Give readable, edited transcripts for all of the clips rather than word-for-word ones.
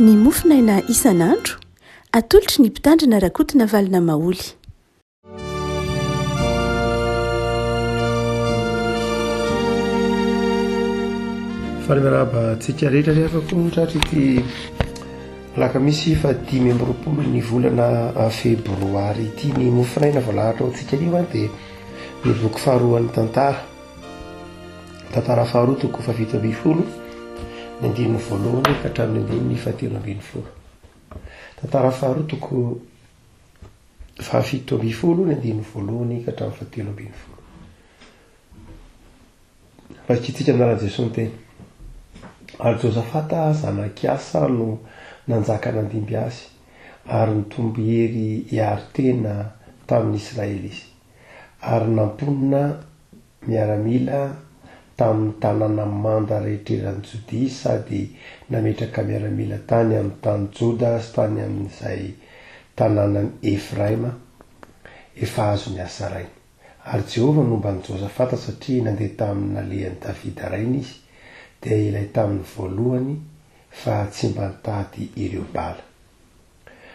Ny mofonaina isan'andro, atolotry ny Mpitandrina Rakotonavalona Maholy. Faly miarahaba antsika rehetra ry havako tratry ity alakamisy fa 25 ny volana febroary ity. Ny mofonaina voalahatra ho antsika anio dia ny boky faharoan'ny tantara. Tantara faharoa toko faha-17, ny andininy voalohany ka hatramin'ny andininy faha-13. Tantara faharoa toko faha-17, ny andininy voalohany ka hatramin'ny faha-13. Vakintsika amin'ny anaran'i Jesoa ny teny. Ary Josafata zanak'i Asa no nanjaka nandimby azy, ary nitombo hery hiaro tena tamin'ny Israely izy. Ary namponina miaramila tamin'ny tanàna manda rehetra eran'i Jodia sady nametraka miaramila tany amin'ny tany Joda sy tany amin'izay tanànan'i Efraima efa azon'i Asa rainy. Ary Jehovah nomba an'i Josafata satria nandeha tamin'ny nalehan'i Davida rainy izy, dia ilay tamin'ny voalohany, fa tsy mba nitady ireo Bala.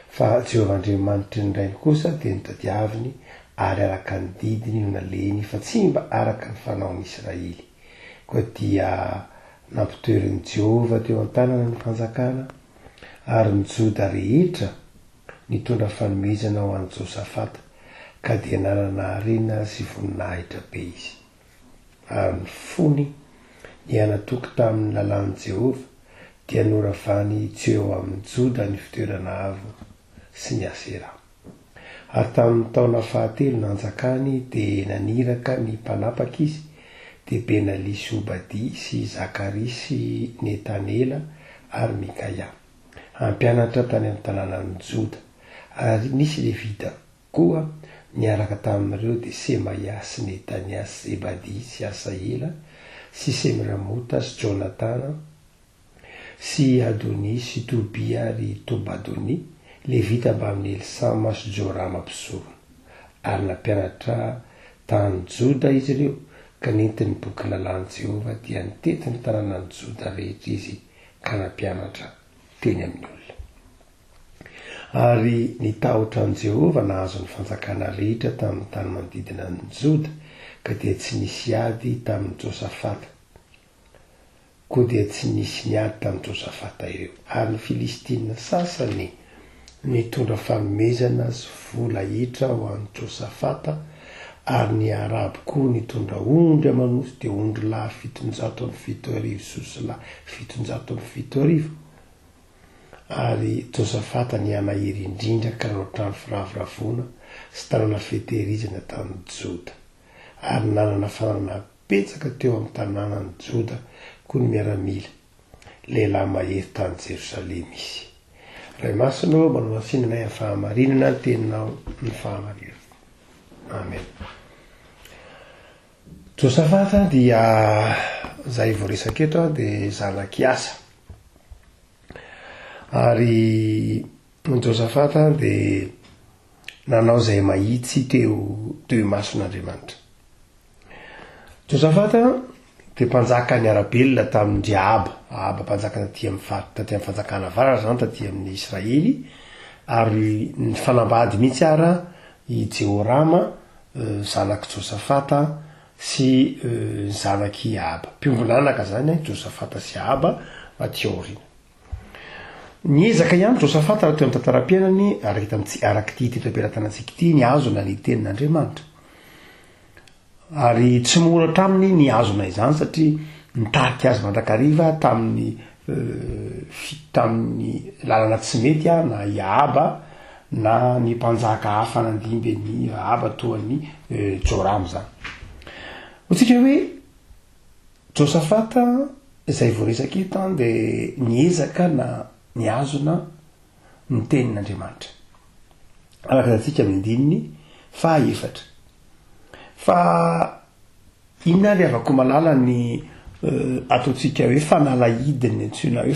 Fa Jehovah Andriamanitry ny rainy kosa dia notadiaviny, ary araka ny didiny no nalehiny, fa tsy mba araka ny fanaon'ny Israely. Koa dia nampitoerin'i Jehovah teo an-tanana ny fanjakana, ary ny Joda rehetra nitondra fanomezana ho an'i Josafata, ka dia nanana harena sy voninahitra be izy. Ary ny fony nihanatoky tamin'ny lalàn'i Jehovah, dia noravany tsy eo amin'i Joda ny fitoerana avo sy ny Asera. Ary tamin'ny taona fahatelo nanjakany dia naniraka ny mpanapaka izy, dia Benalia sy Obadia sy Zakaria sy Netanela ary Mikaia, hampianatra tany amin'ny tanànan'i Joda. Ary nisy Levita koa niaraka tamin'ireo dia Semaia sy Netania sy Zebadia sy Asaela sy Semiramota sy Jonatana sy Adonia sy Tobia ary Tobadonia, Levita mbamin'i Elisama sy Jorama mpisorona. Ary nampianatra tany Joda izy ireo, ka nentiny ny bokin'ny lalàn'i Jehovah, dia nitety ny tanànan'i Joda rehetra izy ka nampianatra teny amin'ny olona. Ary nitahotra an'i Jehovah nahazo ny fanjakana rehetra tamin'ny tany manodidina an'i Joda, ka dia tsy nisy ady tamin'i Josafata. Koa dia tsy nisy niady tamin'i Josafata ireo. Ary ny Filistina sasany nitondra fanomezana sy vola hetra ho an'i Josafata, ary ny Arabo koa nitondra ondry aman'osy, dia ondrilahy 77 sy osilahy 77. Ary Josafata nihanahery indrindra ka nanao trano firavoravoana sy tanàna fitehirizana tany Joda. Ary nanana fananana betsaka teo amin'ny tanànan'i Joda koa ny miaramila, lehilahy mahery tany Jerosalema izy. Ray Masina ô, manomasina anay amin'ny fahamarinana ny teninao ny fahamarinana. Amen. Josafata dia izay voaresaka eto dia zanak'i Asa. Ary Josafata dia nanao izay mahitsy teo teo imason'Andriamanitra. Josafata dia mpanjaka niara-belona tamin-dry Ahaba, Ahaba mpanjaka taty amin'ny faritra, taty amin'ny fanjakana avaratra izany, taty amin'ny Israely, ary nifanambady mihitsy ara i Jehorama zanak'i Josafata sy ny zanak'i Ahaba. Mpiombon'anaka izany Josafata sy Ahaba aty aoriana. Niezaka ihany Josafata raha teo amin'ny tantaram-piainany, araka hita amintsika, araka ity hita eto am-pelatanantsika ity, nihazona ny tenin'Andriamanitra. Ary tsy mora taminy nihazona izany satria nitarika azy mandrakariva tamin'ny tamin'ny lalana tsy mety na i Ahaba na ny mpanjaka hafa nandimby an'i Ahaba toa an'i Jorama izany. Hotsika hoe Josafata izay voaresaka eto an dia niezaka na nihazona ny tenin'Andriamanitra. Araka izany tsika amin'ny andininy fahaefatra. Fa Inona ary havako malala ny ataontsika hoe fanalahidiny antsoina hoe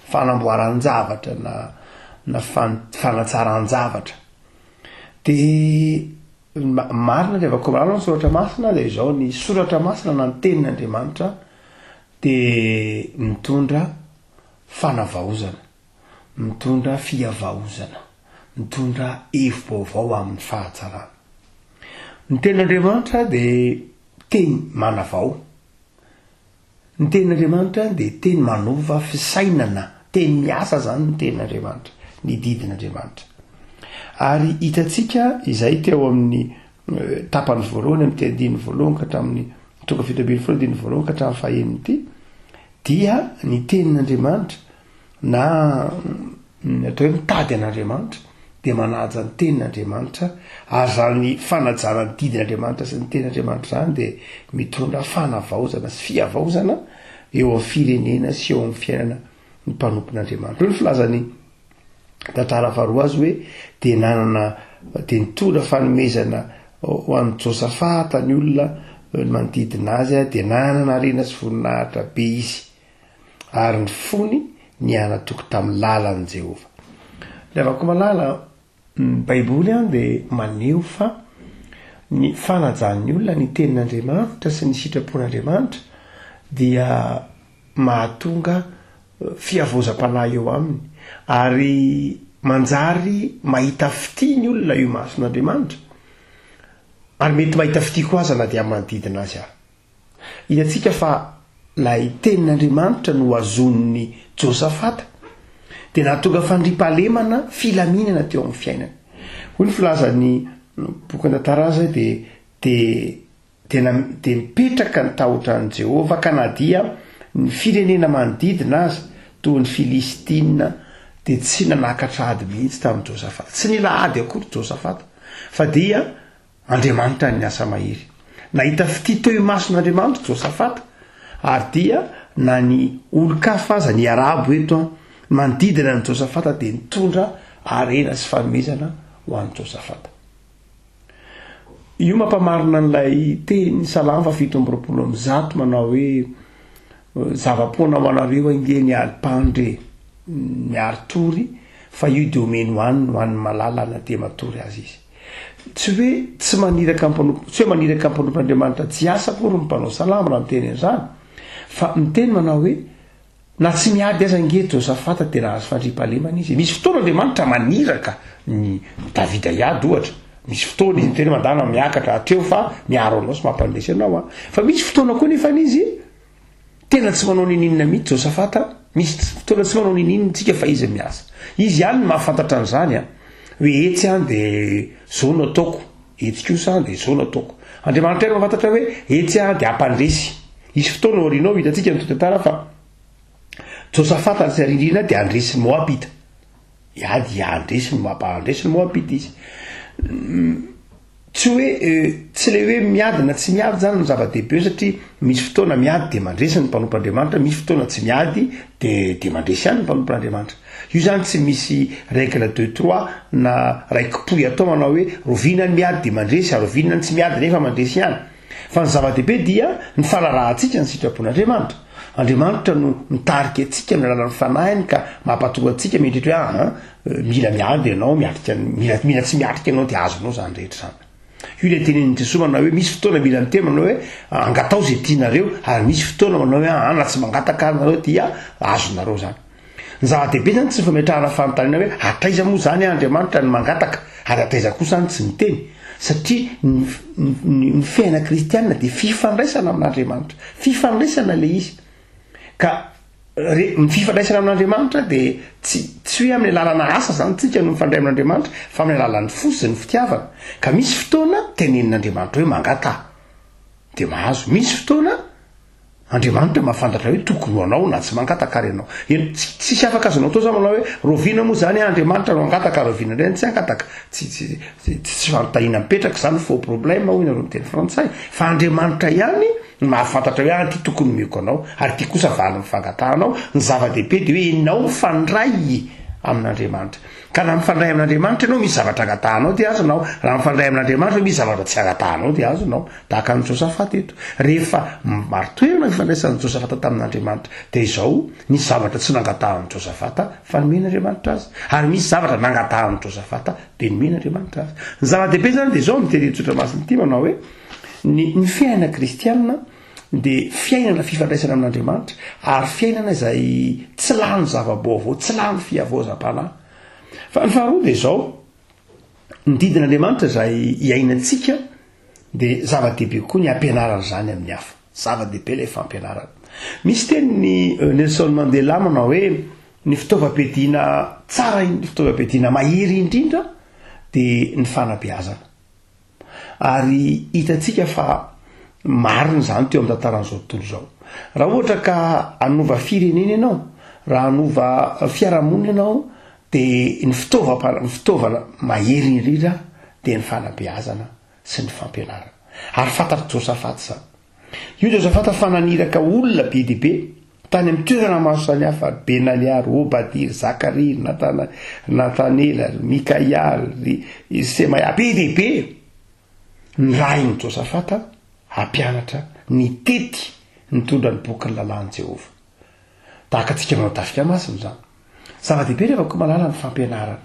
fanamboaran-javatra na na fanatsaran-javatra. De marina ry havako malala ny soratra masina de izao ny soratra masina na ny tenin'Andriamanitra de mitondra fanavaozana. mitondra fihavaozana, mitondra hevi-baovao amin'ny fahatsarana. Ny tenin'Andriamanitra dia teny manavao. Ny tenin'Andriamanitra dia teny manova fisainana, teny miasa izany ny tenin'Andriamanitra, ny didin'Andriamanitra. Ary hitantsika izay teo amin'ny tapany voalohany amin'ity andininy voalohany ka hatramin'ny toko 17 andininy voalohany ka hatramin'ny fahenina ity dia ny tenin'Andriamanitra na Ny atao hoe mitady an'Andriamanitra dia manaja ny tenin'Andriamanitra, ary izany fanajana ny didin'Andriamanitra sy ny tenin'Andriamanitra izany dia mitondra fanavaozana sy fihavaozana eo amin'ny firenena sy eo amin'ny fiainana ny mpanompon'Andriamanitra. Hoy ny filazan'ny tantara faharoa azy hoe dia nanana dia nitondra fanomezana ho an'i Josafata ny olona manodidina azy dia nanana harena sy voninahitra be izy. ary ny fony niana-toky tamin'ny lalan'i Jehovah. Ry havako malala, ny Baiboly dia maneho fa ny fanajan'ny olona ny Tenin'Andriamanitra sy ny sitrapon'Andriamanitra dia mahatonga fihavaozam-panahy eo aminy, ary manjary mahita fitia ny olona eo imason'Andriamanitra, ary mety mahita fitia koa aza na dia amin'ny manodidina azy aza. Hitantsika fa ilay tenin'Andriamanitra nohazonin'i Josafata dia nahatonga fandriampahalemana, filaminana teo amin'ny fiainany. Hoy ny filazan'ny bokin'ny tantara azy dia dia dia dia mipetraka ny tahotra an'i Jehovah ka na dia ny firenena manodidina aza toa ny Filistina dia tsy nanakatra ady mihitsy tamin'i Josafata. Tsy nila ady akory Josafata fa dia Andriamanitra ny asa mahery. Nahita fitia teo imason'Andriamanitra Josafata, ary dia na ny olon-kafa aza, ny Arabo eto an, manodidina an'i Josafata dia nitondra harena sy fanomezana ho an'i Josafata. Io mampamarina an'ilay teny Salamo faha 127 manao hoe zava-poana ho anareo ange ny alim-pandry e, ny ari-tory, fa io dia omeny ho an'ny ho an'ny malala na dia matory aza izy. Tsy hoe tsy maniraka mpanompo, tsy hoe maniraka mpanompon'Andriamanitra tsy hiasa akory ny mpanao salamo raha miteny an'izany, fa miteny manao hoe na tsy miady aza ange Josafata dia nahazo fandriampahalemana izy. Misy fotoana Andriamanitra maniraka ny Davida hiady ohatra. Misy fotoana izy miteny hoe mandana miakatra hatreo fa miaro anao sy mampandresy anao aho. Fa misy fotoana koa nefa izy Tena tsy manao ninininona mihitsy Josafata, misy fotoana tsy manao ninininona tsika fa izy miasa. Izy ihany no mahafantatra an'izany an, hoe etsy an de zao no ataoko, etsy kosa an de zao no ataoko. Andriamanitra ihany mahafantatra hoe etsy an de hampandresy. Hisy fotoana aoriana ao hitantsika ny tantara fa Josafata sy Aririna dia handresy ny Moabita. Hiady handresy ny Moab, handresy ny Moabita izy. Tsy hoe tsy le hoe miady na tsy miady zany no zava-dehibe eo satria misy fotoana miady de mandresy ny mpanompon'Andriamanitra, misy fotoana tsy miady de de mandresy ihany ny mpanompon'Andriamanitra. Io zany tsy misy règle de trois na raiki-pohy atao manao hoe roviana ny miady de mandresy ary roviana ny tsy miady nefa mandresy ihany. Fa ny zava-dehibe dia ny fanarahantsika ny sitrapon'Andriamanitra. Andriamanitra no mitarika antsika amin'ny alalan'ny fanahiny ka mampatonga antsika mieritreritra hoe aa mila miady ianao, miatrika, mila, mila tsy miatrika ianao dia azonao izany rehetra izany. Io ilay tenenin'i Jesoa manao hoe misy fotoana mila miteny manao hoe angatao izay tianareo ary misy fotoana manao hoe aa na tsy mangataka ary nareo dia azonareo izany. Ny zava-dehibe izany tsy ny fametrahana fanontaniana hoe hatraiza moa izany Andriamanitra no mangataka ary hatraiza kosa ny tsy miteny satria ny, ny, ny fiainana kristianina dia fifandraisana amin'Andriamanitra. Fifandraisana ilay izy. Ka re, ny fifandraisana amin'Andriamanitra dia tsy, tsy hoe amin'ny alalana asa izany tsika no mifandray amin'Andriamanitra fa amin'ny alalan'ny fo sy ny fitiavana. Ka misy fotoana tenenin'Andriamanitra hoe mangataha dia mahazo. Misy fotoana Andriamanitra mahafantatra hoe tokony ho anao na tsy mangataka ary ianao. Eny, tsy, tsisy afaka azonao atao zany manao hoe rahoviana moa zany Andriamanitra no hangataka, rahoviana indray no tsy hangataka. Tsy, tsy, tsy, tsy fanontaniana mipetraka izany, faux problème hoy nareo miteny frantsay. Fa Andriamanitra ihany no mahafantatra hoe ah, ity tokony omeko anao, ary ity kosa valin'ny fangatahanao. Ny zava-dehibe dia hoe ianao mifandray amin'Andriamanitra. Ka raha mifandray amin'Andriamanitra ianao, misy zavatra angatahanao dia azonao. Raha mifandray amin'Andriamanitra misy zavatra tsy angatahanao dia azonao. Tahaka an'i Josafata eto. Rehefa marin-toerana ny fifandraisan'i Josafata tamin'Andriamanitra, dia izao, nisy zavatra tsy nangatahan'i Josafata fa nomen'Andriamanitra azy. Ary misy zavatra nangatahan'i Josafata dia nomen'Andriamanitra azy. Ny zava-dehibe izany dia izao, miteny eto Tsotra Masina ity manao hoe, ny, ny fiainana kristianina. dia fiainana fifandraisana amin'Andriamanitra ary fiainana izay tsy lany zava-baovao, tsy lany fihavaozam-panahy. Fa ny faharoa dia izao, ny didin'Andriamanitra izay iainantsika dia zava-dehibe koa ny hampianarana izany amin'ny hafa. Zava-dehibe ilay fampianarana. Misy tenin'i Nelson Mandela manao hoe ny fitaovam-piadiana tsara, ny fitaovam-piadiana mahery indrindra dia ny fanabeazana. Ary hitantsika fa marina izany teo amin'ny tantaran'izao tontolo izao. Raha ohatra ka hanova firenena ianao, raha hanova fiarahamonina ianao, dia ny fitaovam-pana- ny fitaovana mahery indrindra dia ny fanabeazana sy ny fampianarana. Ary fantatr'i Josafata izany. Io Josafata fa naniraka olona be dia be tany amin'ny toerana maro samihafa, ry Benalia, ry Obadia, ry Zakaria, ry Natana, ry Natanela, ry Mikaia, ry Semaia, be dia be nirahin'i Josafata hampianatra nitety nitondra ny bokin'ny lalàn'i Jehovah. Tahaka antsika manao tafika masina izany. Zava-dehibe rehefa koa malala ny fampianarana.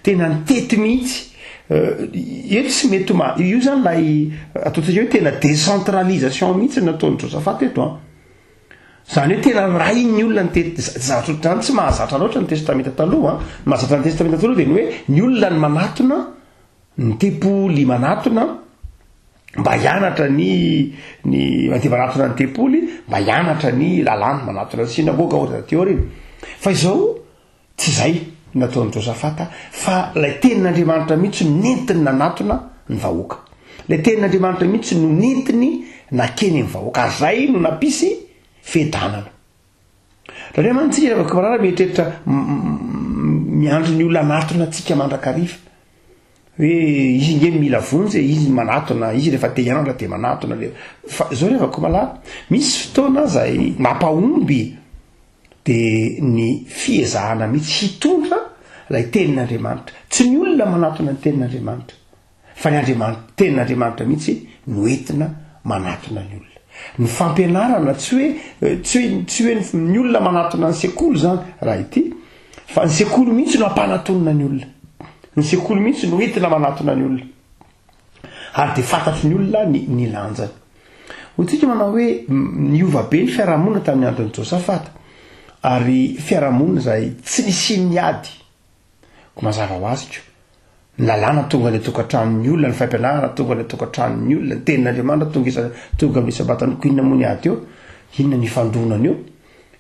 Tena nitety mihitsy. Eto tsy mety ma-, io izany ilay ataontsika hoe tena décentralisation mihitsy no nataon'i Josaphat eto an. Izany hoe tena nirahin'ny olona nitety, zavatra ohatr'izany tsy mahazatra loatra ny testamenta taloha an. Ny mahazatra ny testamenta taloha dia ny hoe ny olona no manatona ny tempoly, manatona mba hianatra ny ny mandeha manatona ny tempoly mba hianatra ny lalàna, manatona ny synagoga ohatra taty aoriana. Fa izao tsy izay no nataon'i Josafata fa ilay tenin'Andriamanitra mihitsy no nentiny nanatona ny vahoaka. Ilay tenin'Andriamanitra mihitsy no nentiny nakeny amin'ny vahoaka ary izay no nampisy fiadanana. Indraindray mantsy isika rehefa marary mieritreritra miandry ny olona hanatona antsika mandrakariva. Hoe izy nge mila vonjy e, izy manatona, izy rehefa te hianatra dia manatona le. Fa zao rehefa koa malala, misy fotoana zay mampahomby de ny fiezahana mihitsy hitondra ilay tenin'Andriamanitra. Tsy ny olona manatona ny tenin'Andriamanitra. Fa ny Andriamanitra, tenin'Andriamanitra mihitsy no entina manatona ny olona. Ny fampianarana tsy hoe, tsy hoe, tsy hoe ny olona manatona ny sekoly izany raha ity, fa ny sekoly mihitsy no ampanatonina ny olona. Ny sekoly mihitsy no entina manatona ny olona. Ary dia fantatry ny olona ny, ny lanjany. Hoy tsika manao hoe niova be ny fiarahamonina tamin'ny andron'i Josafata. Ary fiarahamonina izay tsy nisian'ny ady. Ko mazava ho azy ko, ny lalàna tonga any an-tokantranon'ny olona, ny fampianarana tonga any an-tokantranon'ny olona, ny tenin'Andriamanitra tonga isa tonga amin'ny isam-batan'ny ko inona moa ny ady eo? Inona ny ifandonana eo?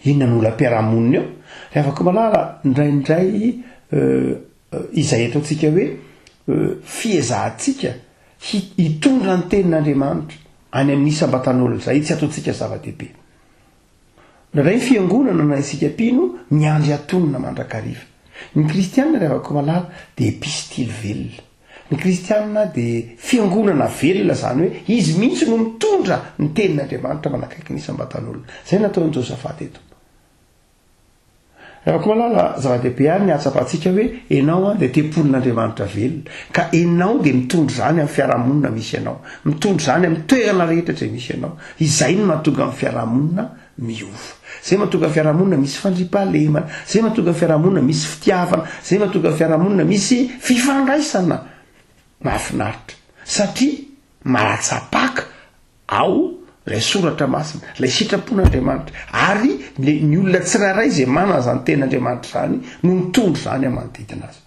Inona ny olam-piarahamonina eo? Ry havako malala, indraindray izay ataontsika hoe fiezahantsika hitondra ny tenin'Andriamanitra any amin'ny isam-batan'olona izay tsy ataontsika zava-dehibe. Indraindray ny fiangonana na isika mpino miandry hatonina mandrakariva. Ny kristiana ry havako malala dia epistily velona. Ny kristiana dia fiangonana velona izany hoe izy mihitsy no mitondra ny tenin'Andriamanitra manakaiky ny isam-batan'olona. Izay no nataon'i Josafata eto. Ry havako malala, zava-dehibe àry ny hahatsapantsika hoe ianao dia tempolin'Andriamanitra velona, ka ianao dia mitondra izany amin'ny fiarahamonina misy anao, mitondra izany amin'ny toerana rehetra izay misy anao. Izay no mahatonga ny fiarahamonina miova. Izay mahatonga ny fiarahamonina misy fandriampahalemana, izay mahatonga ny fiarahamonina misy fitiavana, izay mahatonga ny fiarahamonina misy fifandraisana mahafinaritra, satria mahatsapaka Ao ilay soratra masina, ilay sitrapon'Andriamanitra, ary le ny olona tsirairay izay manana izany tenin'Andriamanitra izany no mitondra izany amin'ny manodidina azy.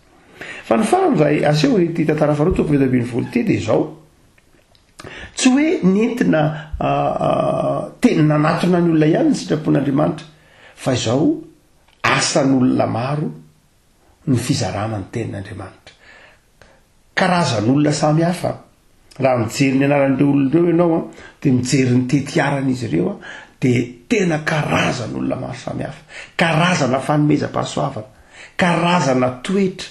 Fa ny farany izay asehon'ity tantara faharoa toko 17 ity dia izao, tsy hoe nentina teny nanatona ny olona ihany ny sitrapon'Andriamanitra, fa izao asan'olona maro ny fizarana ny tenin'Andriamanitra. Karazan'olona samy hafa. Raha mijery ny anaran'ireo olona ireo ianao an, dia mijery ny tetiaran'izy ireo an, dia tena karazan'olona maro samy hafa. Karazana fanomezam-pahasoavana, karazana toetra,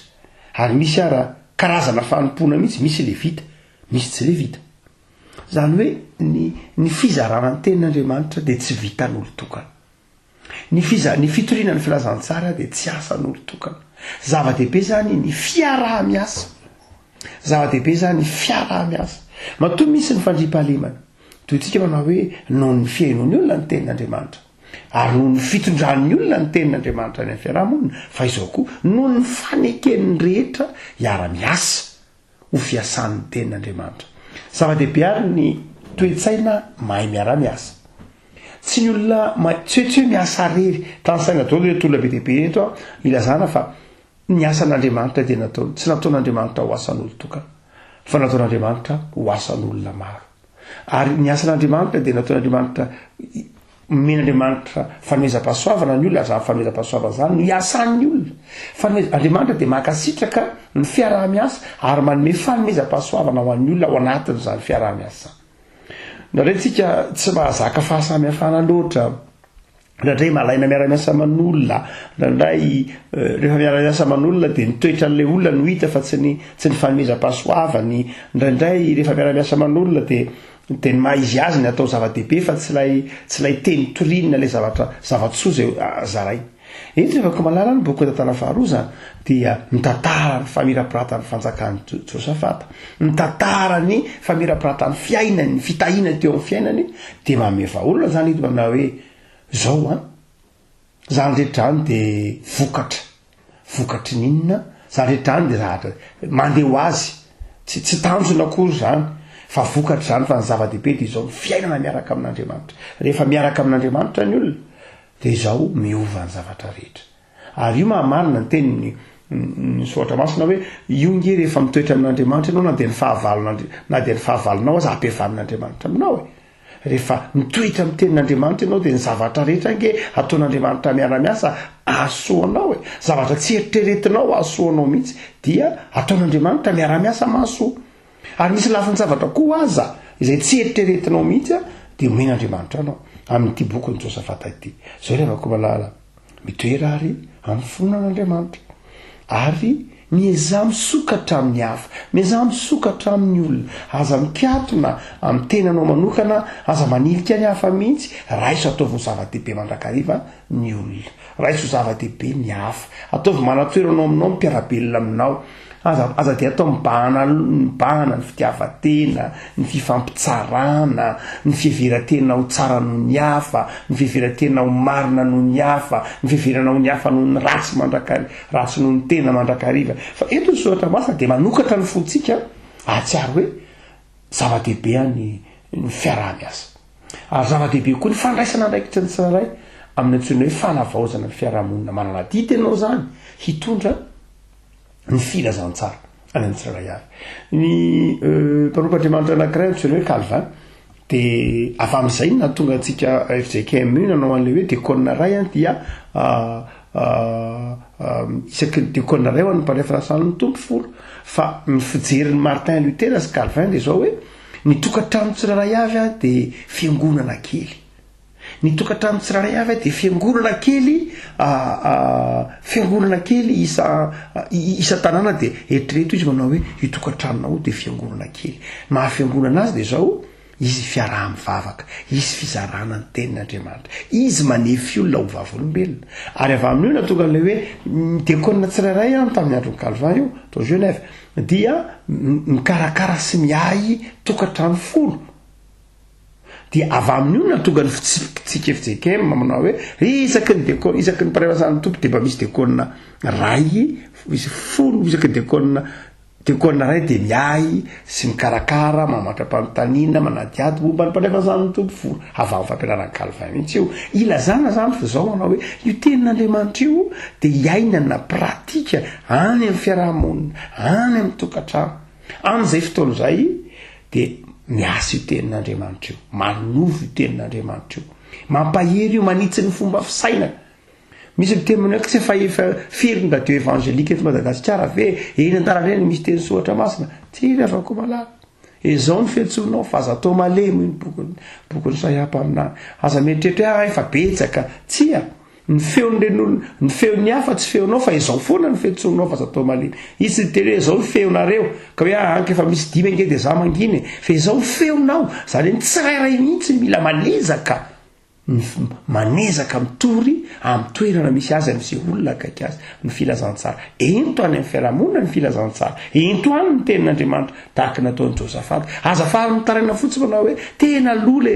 ary misy ara karazana fanompoana mihitsy, misy levita, misy tsy levita. Izany hoe ny ny fizarana ny tenin'Andriamanitra dia tsy vitan'olon-tokana. Ny fiza, ny fitoriana ny filazantsara dia tsy asan'olon-tokana. Zava-dehibe izany ny fiaraha-miasa. Zava-dehibe izany ny fiaraha-miasa. Matoa misy ny fandriampahalemana, toy tsika manao hoe noho ny fihainoan'ny olona ny tenin'Andriamanitra, ary noho ny fitondran'ny olona ny tenin'Andriamanitra any amin'ny fiaraha-monina, fa izao koa, noho ny faneken'ny rehetra hiara-miasa ho fiasan'ny tenin'Andriamanitra. Zava-dehibe àry ny toe-tsaina mahay miara-miasa. Tsy ny olona ma, tsy hoe tsy hoe miasa irery. Tanisaina daholo ireto olona be dia be ireto an, ilazana fa ny asan'Andriamanitra dia nataony, tsy nataon'Andriamanitra ho asan'olon-tokana, fa nataon'Andriamanitra ho asan'olona maro. Ary ny asan'Andriamanitra dia nataon'Andriamanitra, omen'Andriamanitra fanomezam-pahasoavana ny olona, ary izany fanomezam-pahasoavana izany no iasan'ny olona. Fanomez-, Andriamanitra dia mankasitraka ny fiaraha-miasa ary manome fanomezam-pahasoavana ho an'ny olona ao anatin'izany fiaraha-miasa izany. Indraindray tsika tsy mahazaka fahasamihafana loatra, indraindray malaina miara-miasa aman'olona, indraindray rehefa miara-miasa aman'olona dia ny toetran'ilay olona no hita fa tsy ny tsy ny fanomezam-pahasoavany, indraindray rehefa miara-miasa aman'olona dia dia ny maha izy azy ny atao zava-dehibe fa tsy ilay tsy ilay teny toriny na ilay zavatra zava-tsoa izay zarainy. Eto ry havako malala ny boky Tantara Faharoa izany dia mitantara ny famirapiratan'ny fanjakan'i Josafata, mitantara ny famirapiratan'ny fiainany, ny fitahiana teo amin'ny fiainany, dia manome vahaolana izany eto manao hoe izao an, izany rehetra izany dia vokatra, vokatry ny inona? Izany rehetra izany dia zavatra mandeha ho azy, tsy tsy tanjona akory izany fa vokatra izany fa ny zava-dehibe dia izao ny fiainana miaraka amin'Andriamanitra. Rehefa miaraka amin'Andriamanitra ny olona Dia izao miova ny zavatra rehetra. Ary io mahamarina ny tenin'ny ny soratra masina hoe io nge rehefa mitoetra amin'Andriamanitra ianao na dia ny fahavalon'Andri na dia ny fahavalonao aza ampihavan'Andriamanitra aminao e. Rehefa mitoetra amin'ny tenin'Andriamanitra ianao dia ny zavatra rehetra ange ataon'Andriamanitra miara-miasa ahasoa anao e. Zavatra tsy eritreretinao ahasoa anao mihitsy dia ataon'Andriamanitra miara-miasa mahasoa. Ary misy lafin-javatra koa aza izay tsy eritreretinao mihitsy dia omen'Andriamanitra anao amin'ity bokin'i Josafata ity. Izao ry havako malala, mitoera ary amin'ny finoana an'Andriamanitra, ary miezaha misokatra amin'ny hafa, miezaha misokatra amin'ny olona, aza mikatona amin'ny tenanao manokana, aza manilika ny hafa mihitsy, raiso ataovy ho zava-dehibe mandrakariva ny olona. Raiso ho zava-dehibe ny hafa. Ataovy manan-toerana ao aminao ny mpiara-belona aminao. Aza, aza dia atao mibahana, mibahana ny fitiavan-tena, ny fifampitsarana, ny fiheveran-tena ho tsara noho ny hafa, ny fiheveran-tena ho marina noho ny hafa, ny fiheverana ho ny hafa noho ny ratsy mandrakari-, ratsy noho ny tena mandrakariva. Fa eto ny Soratra Masina dia manokatra ny fontsika hahatsiaro hoe zava-dehibe ny, ny fiaraha-miasa. Ary zava-dehibe koa ny fandraisana andraikitry ny tsirairay amin'ny antsoina hoe fanavaozana ny fiarahamonina. Manana adidy ianao izany hitondra ny filazantsara any amin'ny tsirairay avy. Ny mpanompo Andriamanitra anankiray antsoina hoe Calvin dia avy amin'izay no nahatonga antsika FJKMU nanao an'ilay hoe dekona iray dia isaky ny dekona iray ho an'ny mpandray fanasan'ny Tompo folo. Fa ny fijerin'i Martin Luther sy Calvin dia izao hoe Ny tokantrano tsirairay avy dia fiangonana kely. Ny tokantrano tsirairay avy dia fiangonana kely, fiangonana kely isa isan-tanàna dia eritrereto izy manao hoe io tokantranonao io dia fiangonana kely. Maha fiangonana azy dia izao, izy fiaraha-mivavaka, izy fizarana ny tenin'Andriamanitra, izy manefy olona ho vavolombelona. Ary avy amin'io nahatonga an'ilay hoe ny diakona tsirairay an, tamin'ny andron'i Calvin io, tao Genève, dia mikarakara sy miahy tokantrano folo. Dia avy amin'io no nahatonga ny fitsipitsika fjkm manao hoe isaky ny dekona, isaky ny mpiray fasan'ny Tompo dia mba misy dekona ray, misy folo isaky ny dekona, dekona ray dia miahy sy mikarakara, mamatra-panontaniana, manadihady momba ny mpandray fasan'ny Tompo folo. Avy amin'ny fampianaran'i Calvin mihitsy io. Ilazana izany fa izao manao hoe io tenin'Andriamanitra io dia iainana pratika any amin'ny fiaraha-monina, any amin'ny tokantrano. Amin'izay fotoana izay dia miasa io tenin'Andriamanitra io, manovo io tenin'Andriamanitra io, mampahery io, manitsy ny fomba fisainana. Misy miteny manao hoe tsy efa efa firy ny radio évangélique eto Madagasikara ve? Eny an-dalana eny misy teny soratra masina. Tsy ry havako malala. Ezao ny fiantsoanao fa aza atao malemy hoy ny bokin'ny bokin'i Isaia mpaminany. Aza mieritreritra hoe ah efa betsaka. Tsia. Ny feon'ireny olona, ny feon'ny hafa tsy feonao fa ezao foana ny fiantsoanao fa aza atao malemy. Izy tsy niteny hoe ezao ny feonareo ka hoe ah anka efa misy dimy ange dia za mangina e. Fa ezao ny feonao. Izany hoe ny tsirairay mihitsy mila manezaka. Manezaka mitory amin'ny toerana misy azy amin'izay olona akaiky azy ny filazantsara. Ento any amin'ny fiarahamonina ny filazantsara. Ento any ny tenin'Andriamanitra tahaka ny nataon'i Josafata. Aza faly mitaraina fotsiny manao hoe tena lo le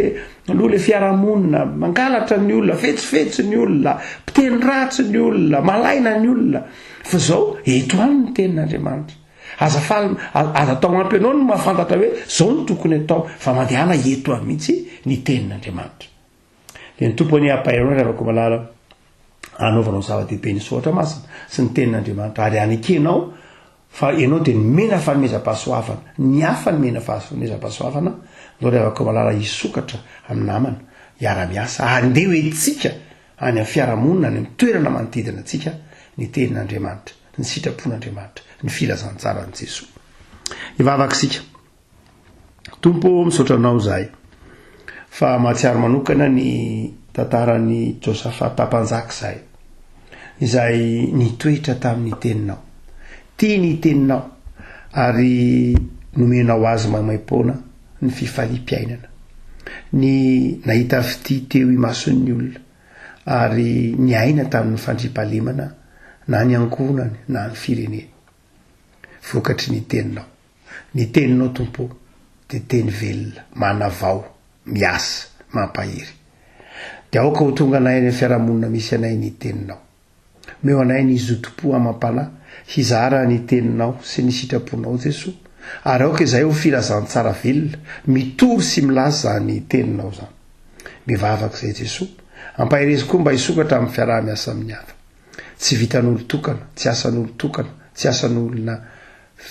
lo le fiarahamonina, mangalatra ny olona, fetsifetsy ny olona, mpiteny ratsy ny olona, malaina ny olona. Fa izao, ento any ny tenin'Andriamanitra. Aza faly, aza atao ampy anao ny mahafantatra hoe zao no tokony atao fa mandehana eto any mihitsy ny tenin'Andriamanitra. Dia ny Tompo anie hampahery anao ry havako malala hanaovanao zava-dehibe ny soratra masina sy ny tenin'Andriamanitra ary hanekenao fa ianao dia nomena fanomezam-pahasoavana, ny hafa nomena fanomezam-pahasoavana, ndao ry havako malala hisokatra amin'ny namana, hiara-miasa ary ndeha ho entintsika any amin'ny fiarahamonina, any amin'ny toerana manodidina antsika ny tenin'Andriamanitra, ny sitrapon'Andriamanitra, ny filazantsaran'i Jesoa. Hivavaka isika. Tompo ô, misaotra Anao izahay fa mahatsiaro manokana ny tantaran'i Josafata mpanjaka izahay, izay nitoetra tamin'ny teninao. Tia ny teninao ary nomenao azy maimaim-poana ny fifaliam-piainana. Ny nahita fitia teo imason'ny olona ary niaina tamin'ny fandriampahalemana na ny ankohonany na ny fireneny. Vokatry ny teninao. Ny teninao Tompo ô dia teny velona, manavao, miasa, mampahery. Dia aoka ho tonga anay any amin'ny fiarahamonina misy anay ny teninao. Omeo anay ny zotom-po amam-panahy hizara ny teninao sy ny sitraponao Jesoa, ary aoka izahay ho filazantsara velona, mitory sy milaza izany teninao izany. Mivavaka izay Jesoa, ampaherezo koa mba hisokatra amin'ny fiaraha-miasa amin'ny hafa. Tsy vitan'olon-tokana, tsy asan'olon-tokana, tsy asan'olona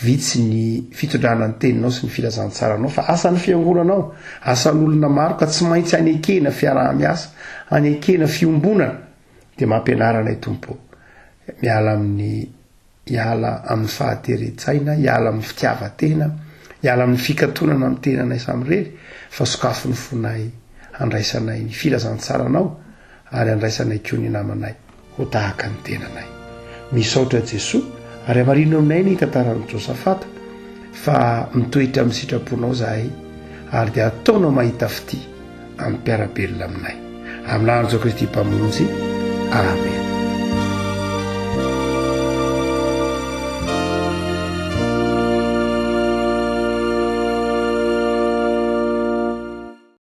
vitsy ny fitondrana ny teninao sy ny filazantsaranao fa asan'ny fiangonanao, asan'olona maro ka tsy maintsy anekena fiaraha-miasa, anekena fiombonana dia mampianara anay Tompo ô, miala amin'ny hiala amin'ny fahateren-tsaina, hiala amin'ny fitiavan-tena, hiala amin'ny fikatonana amin'ny tenanay samirery fa sokafy ny fonay handraisanay ny filazantsaranao ary handraisanay koa ny namanay ho tahaka ny tenanay. Misaotra Jesoa ary hamarino aminay ny tantaran'i Josafata fa mitoetra amin'ny sitraponao zahay ary dia ataonao mahita fitia amin'ny mpiara-belona aminay. Amin'ny anaran'i Jesoa Kristy Mpamonjy. Amena.